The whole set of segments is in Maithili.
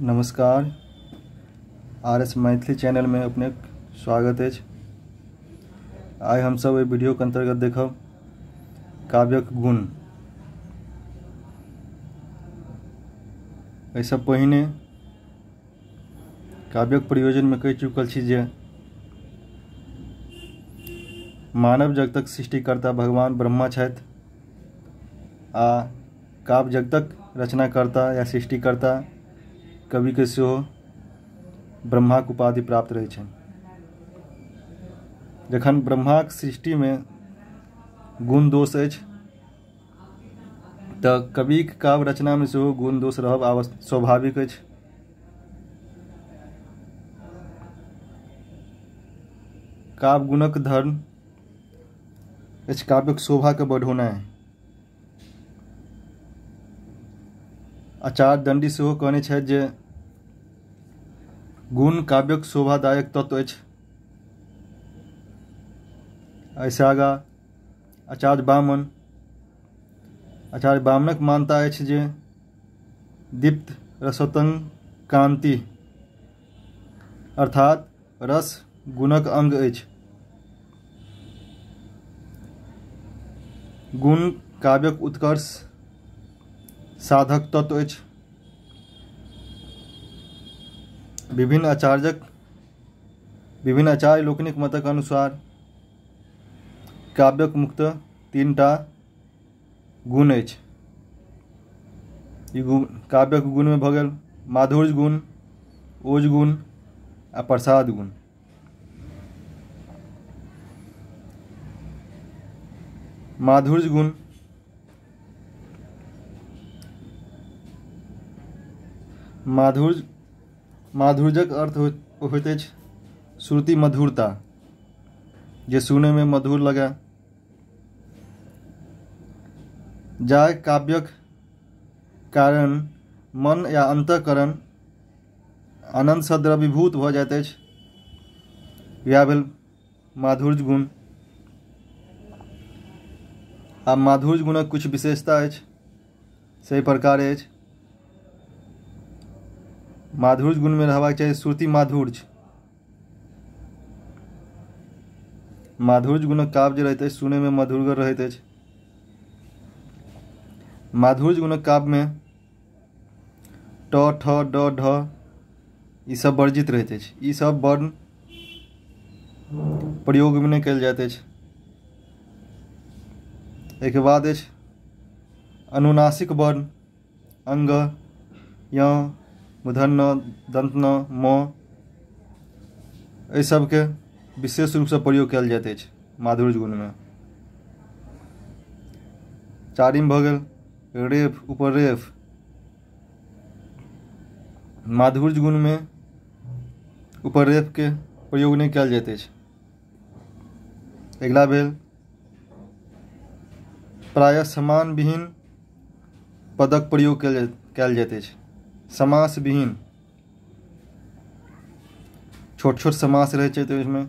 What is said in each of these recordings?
नमस्कार, आर एस मैथिली चैनल में अपने स्वागत अछि। आइ हमसब एहि वीडियो के अंतर्गत देखब काव्यक गुण। एहिसँ पहिने काव्यक प्रयोजन में कहि चुकल छी जे मानव जगतक सृष्टिकर्ता भगवान ब्रह्मा छथि आ काव्य जगतक रचनाकर्ता या सृष्टिकर्ता कवि के सेहो ब्रह्माक उपाधि प्राप्त रहै छनि। जखन ब्रह्माक सृष्टिमे गुण दोष अछि तऽ कविक काव्य रचनामे सेहो गुण दोष रहब आवश्यक स्वाभाविक अछि। काव्य गुणक धर्म अछि काव्यक शोभाके बढ़ौनाइ। आचार्य दण्डी सेहो कहने छथि जे गुण काव्यक शोभादायक तत्व अछि। एहिसँ आगाँ आचार्य वामनक मान्यता अछि जे दीप्त रसोतंग कान्ति अर्थात रस गुणक अंग अछि। गुण काव्यक उत्कर्ष साधक तत्व अछि। विभिन्न आचार्य लोकनिक मतक अनुसार काव्यक मुख्यतः तीनटा गुण अछि। ई गुण काव्यक गुणमे भऽ गेल माधुर्य गुण, ओज गुण आ प्रसाद गुण। माधुर्य गुण माधुर्यक अर्थ होइत अछि श्रुति मधुरता, जे सुनयमे मधुर लगै। जाहि काव्यक कारण मन या अंतःकरण आनन्दसँ द्रवीभूत भऽ जाइत अछि वएह भेल माधुर्य गुण। आ माधुर्य गुणक किछु विशेषता अछि, से प्रकार अछि। माधुर्य गुणमे रहबाक चाही श्रुति माधुर्य। माधुर्य गुणक काव्य जे रहैत अछि सुनयमे मधुरगर रहैत अछि। माधुर्य गुणक काव्यमे ट, ठ, ड, ढ ई सब वर्जित रहैत अछि। ई सब वर्ण प्रयोगमे नहि कयल जाइत अछि। एहिके बाद अछि अनुनासिक वर्ण अंग, य, मूर्धन्य, दंत न, म, एहि सबके विशेष रूपसँ प्रयोग कयल जाइत अछि माधुर्य गुणमे। चारिम भऽ गेल रेफ, उपरेफ। माधुर्य गुणमे उपरेफके प्रयोग नहि कयल जाइत अछि। अगिला भेल प्रायः समान विहीन पदक प्रयोग कयल जाइत अछि। समास विहीन, छोट छोट समास रहै छै तऽ ओहिमे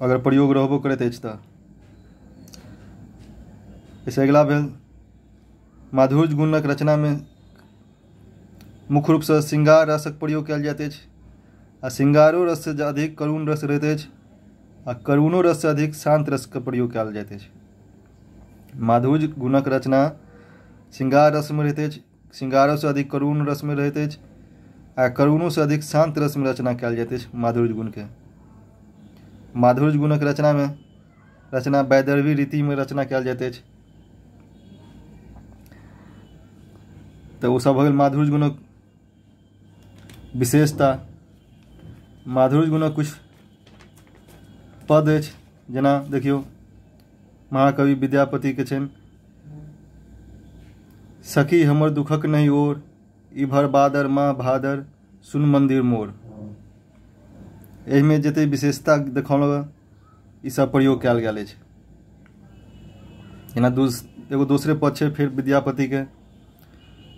अगर प्रयोग रहबो करैत अछि तऽ। एहिसँ अगिला भेल माधुर्य गुणक रचनामे मुख्य रूपसँ श्रृंगार रसक प्रयोग कयल जाइत अछि आ श्रृंगारो रससँ अधिक करुण रस रहैत अछि आ करुणो रससँ अधिक शांत रसके प्रयोग कयल जाइत अछि। माधुर्य गुणक रचना श्रृंगार रसमे रहैत अछि, श्रृंगारोसँ अधिक करुण रसमे रहैत अछि आ करुणोसँ अधिक शांत रसमे रचना कयल जाइत अछि माधुर्य गुणके। माधुर्य गुणक रचनामे रचना वैदर्भी रीतिमे रचना कयल जाइत अछि। तऽ ओसभ भऽ गेल माधुर्य गुणक विशेषता। माधुर्य गुणक किछु पद अछि, जेना देखियौ महाकवि विद्यापतिके छनि सखी हमर दुखक नहि ओर, ई भर बादर माँ भादर सुन मंदिर मोर। एहिमे जते विशेषता देखौलहुँ ई सब प्रयोग कयल गेल अछि। जेना एगो दोसरे पद छै फेर विद्यापतिके,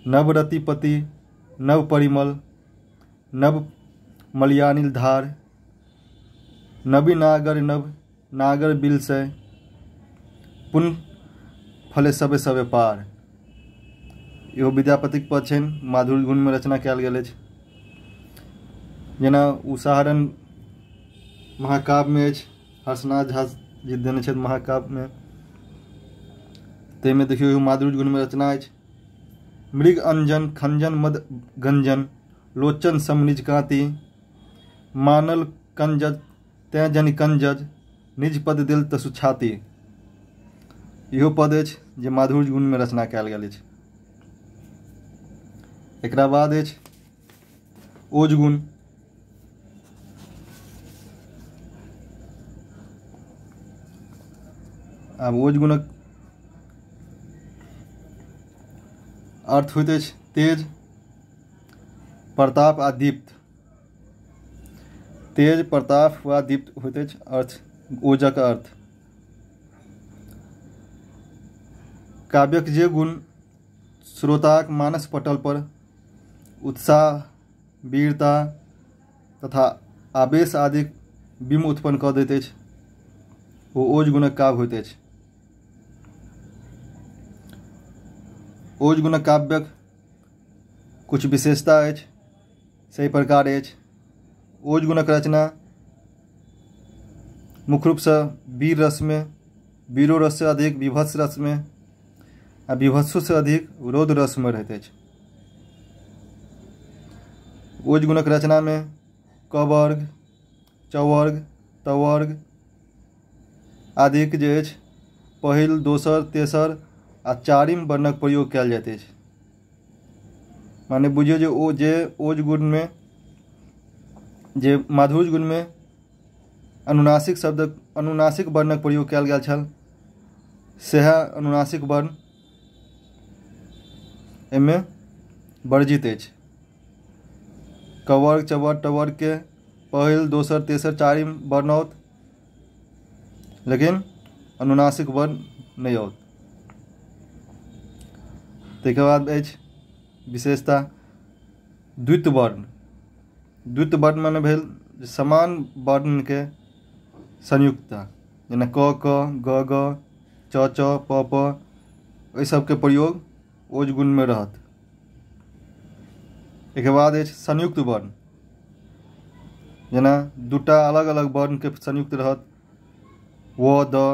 नवरतिपति नव परिमल नव मलयानिल धार, नवी नागर नव नागर बिलसय पुन फले सबे सबे पार। इहो विद्यापतिक पद छनि, माधुर्य गुणमे रचना कयल गेल अछि। जेना उषाहरण महाकाव्यमे अछि, हर्षनाथ झा जी देने छथि महाकाव्यमे, ताहिमे देखियौ इहो माधुर्य गुणमे रचना अछि। मृग अंजन खंजन मद गंजन लोचन सम निज कांति, मानल कंजज तैं जनि कंजज निज पद दिल तसु छाती। इहो पद अछि जे माधुर्य गुणमे रचना कयल गेल अछि। एकरा बाद अछि ओज गुण। आब ओज गुणक अर्थ होइत अछि तेज, प्रताप आ दीप्त। तेज, प्रताप वा दीप्त होइत अछि अर्थ ओजक अर्थ। काव्यक जे गुण श्रोताक मानस पटल पर उत्साह, वीरता तथा आवेश आदि बिम्ब उत्पन्न कऽ दैत अछि ओ ओज गुणक काव्य होइत अछि। ओज गुणक काव्यक कुछ विशेषता अछि, सही प्रकार अछि। ओज गुणक रचना मुख्य रूपसँ वीर रसमे, वीरो रससँ अधिक विभत्स रसमे आ विभत्सोसँ अधिक रौद्र रसमे रहैत अछि। ओज गुणक रचनामे क वर्ग, चवर्ग, तवर्ग आदिक जे अछि पहिल, दोसर, तेसर आ चारिम वर्णक प्रयोग कयल जाइत अछि। माने बुझियौ जे ओ जे ओज गुणमे जे माधुर्य गुणमे अनुनासिक शब्द अनुनासिक वर्णक प्रयोग कयल गेल छल, सएह अनुनासिक वर्ण एहिमे वर्जित अछि। कवर्ग, चवर्ग, टवर्ग के पहिल, दोसर, तेसर, चारिम वर्ण आओत, लेकिन अनुनासिक वर्ण नहि आओत। ताहिके बाद अछि विशेषता द्वित वर्ण। द्वित वर्ण माने भेल समान वर्णके संयुक्तता, जेना क क, ग ग, च च, प प, एहि सबके प्रयोग ओज गुणमे रहत। एहिके बाद अछि संयुक्त वर्ण, जेना दूटा अलग अलग वर्णके संयुक्त रहत, व द,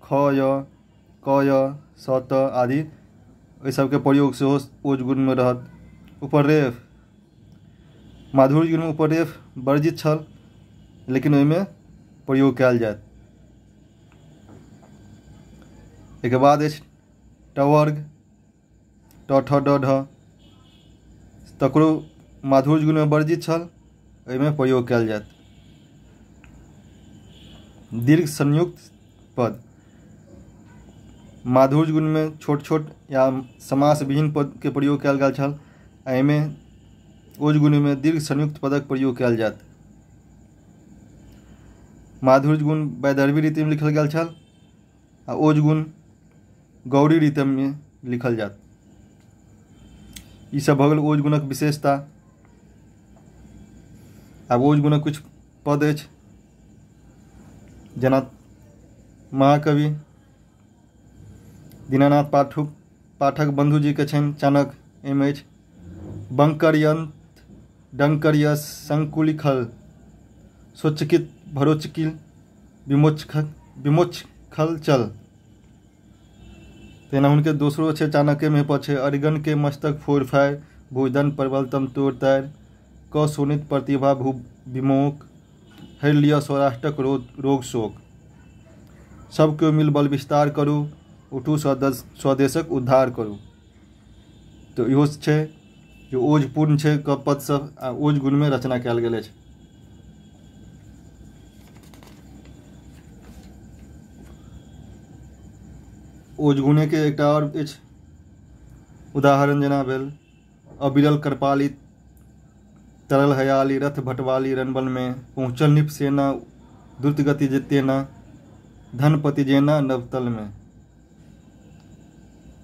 ख य, क य, स त आदि, एहि सबके प्रयोग सेहो ओज गुणमे रहत। उपरेफ, माधुर्य गुणमे उपरेफ वर्जित छल, लेकिन ओहिमे प्रयोग कयल जायत। एहिके बाद अछि टवर्ग, ट ठ ड ढ, तकरो माधुर्य गुणमे वर्जित छल, एहिमे प्रयोग कयल जायत। दीर्घ संयुक्त पद, माधुर्य गुणमे छोट छोट या समास विहीन पदके प्रयोग कयल गेल छल, एहिमे ओज गुणमे दीर्घ संयुक्त पदक प्रयोग कयल जायत। माधुर्य गुण वैदर्भी रीतिमे लिखल गेल छल आ ओज गुण गौरी रीतिमे लिखल जायत। ई सब भऽ गेल ओज गुणक विशेषता। आब ओज गुणक कुछ पद अछि, जेना महाकवि दीनानाथ पाठक बंधु जी के छनि चाणक्य, एहिमे अछि बंकरयंत डंकरयस संकुलिखल सोचकित भरोचकिल विमोचखल चल। तेना हुनके दोसरो छै चाणक्यमे पद छै अरिगण के मस्तक फोड़ फाड़ि भोजन परबल तम तोड़ तारि क शोणित प्रतिभा भू विमोक हरि लिअ सौराष्ट्रक रोग शोक। सब केओ मिल बल विस्तार करू उठू स्वदेशक उद्धार करू। तऽ इहो छै जे ओजपूर्ण छै पद सब आ ओज गुणमे रचना कयल गेल अछि। ओज गुणेके एकटा आओर अछि उदाहरण, जेना भेल अबिरल करपाली तरल हयाली रथ भटवाली रणबन में पहुँचल निप सेना द्रुत गति तेना धनपति जेना नवतल में।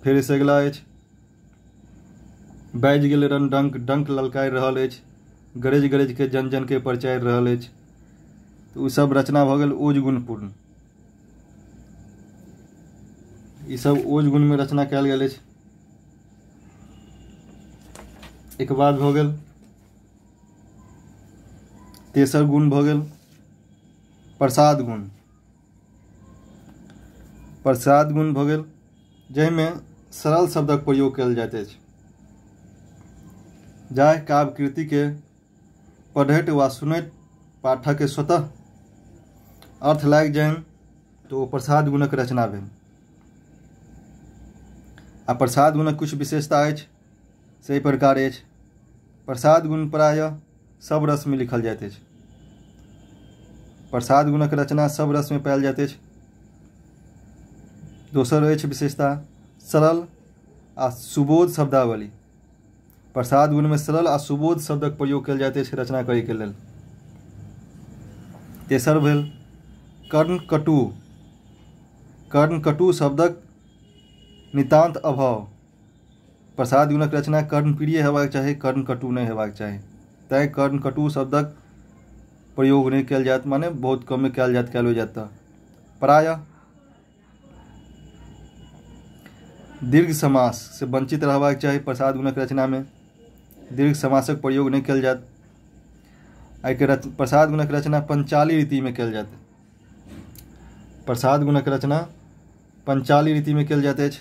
फेर से अगिला अछि बाजि गेल रण डंक डंक ललकारि रहल अछि गरजि गरजि के जन जन के परचारि रहल अछि। तऽ ओ सब रचना भऽ गेल ओज गुणपूर्ण। ई सब ओज गुणमे रचना कयल गेल अछि। एक बाद भऽ गेल तेसर गुण भऽ गेल प्रसाद गुण। प्रसाद गुण भऽ गेल जाहिमे सरल शब्दक प्रयोग कयल जाइत अछि। जाहि काव्य कृतिके पढ़ैत वा सुनैत पाठक के स्वतः अर्थ लागि जानि तऽ ओ प्रसाद गुणक रचना भेल। आ प्रसाद गुणक किछु विशेषता अछि से एहि प्रकार अछि। प्रसाद गुण प्रायः सब रसमे लिखल जाइत अछि। प्रसाद गुणक रचना सब रसमे पायल जाइत अछि। दोसर अछि विशेषता सरल आ सुबोध शब्दावली। प्रसाद गुणमे सरल आ सुबोध शब्दक प्रयोग कयल जाइत अछि रचना करैके लेल। तेसर भेल कर्णकटु। कर्णकटु शब्दक नितान्त अभाव। प्रसाद गुणक रचना कर्णप्रिय हेबाक चाही, कर्णकटु नहि हेबाक चाही। तैँ कर्णकटु शब्दक प्रयोग नहि कयल जायत, माने बहुत कमे कयल जायत, कयल जायत तऽ प्रायः दीर्घ समास से वंचित रहबाक चाही। प्रसाद गुणक रचनामे दीर्घ समासक प्रयोग नहि कयल जायत। एहिके प्रसाद गुणक रचना पंचाली रीतिमे कयल जायत। प्रसाद गुणक रचना पंचाली रीतिमे कयल जाइत अछि।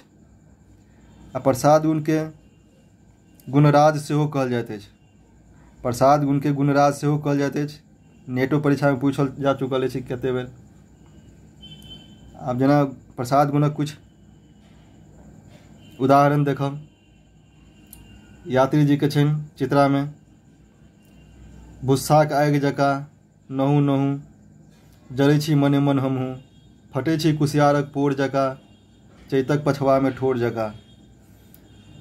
आ प्रसाद गुणके गुणराज सेहो कहल जाइत अछि। प्रसाद गुणके गुणराज सेहो कहल जाइत अछि। नेटो परीक्षामे पूछल जा चुकल अछि कतेक बेर। आब जेना प्रसाद गुणक कुछ उदाहरण देखब। यात्री जी के छनि चित्रामे, भुस्साक आगि जकाँ नहु नहु जरै छी मने मन हमहूँ, फटै छी कुसियारक पोर जकाँ चैतक पछवामे ठोर जकाँ।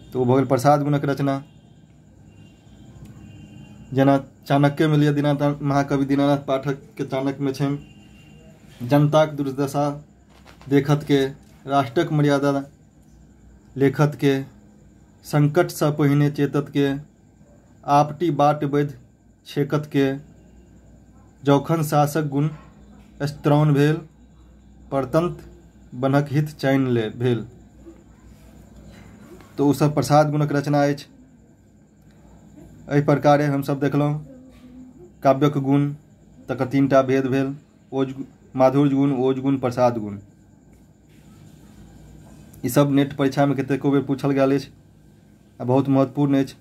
तऽ ओ भऽ गेल प्रसाद गुणक रचना। जेना चाणक्यमे लिअ, दीनानाथ महाकवि दीनानाथ पाठकके चाणक्यमे छनि, जनताक दुर्दशा देखत के, राष्ट्रक मर्यादा लेखत के, संकटसँ पहिने चेतत के, आपटी बाट वैध छेकत के, जौखन शासक गुण स्त्रौण भेल, परतंत्र बनक हित चैन ले भेल। तऽ ओ सब प्रसाद गुणक रचना अछि। एहि प्रकारे हमसब देखलहुँ काव्यक गुण, तकर तीनटा भेद भेल, ओज माधुर्य गुण, ओज गुण, प्रसाद गुण। ई सब नेट परीक्षामे कतेको बेर पूछल गेल अछि आ बहुत महत्वपूर्ण अछि।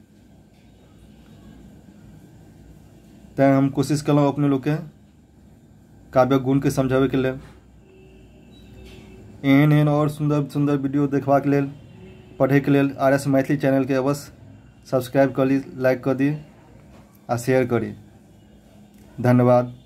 तैँ हम कोशिश केलहुँ अपने लोकके काव्यक गुणके समझाबैके लेल। एहन एहन आओर सुन्दर सुन्दर वीडियो देखबाक लेल, पढ़ैके लेल आर एस मैथिली चैनलके अवश्य सब्सक्राइब कऽ ली, लाइक कऽ दी आ शेयर करी। धन्यवाद।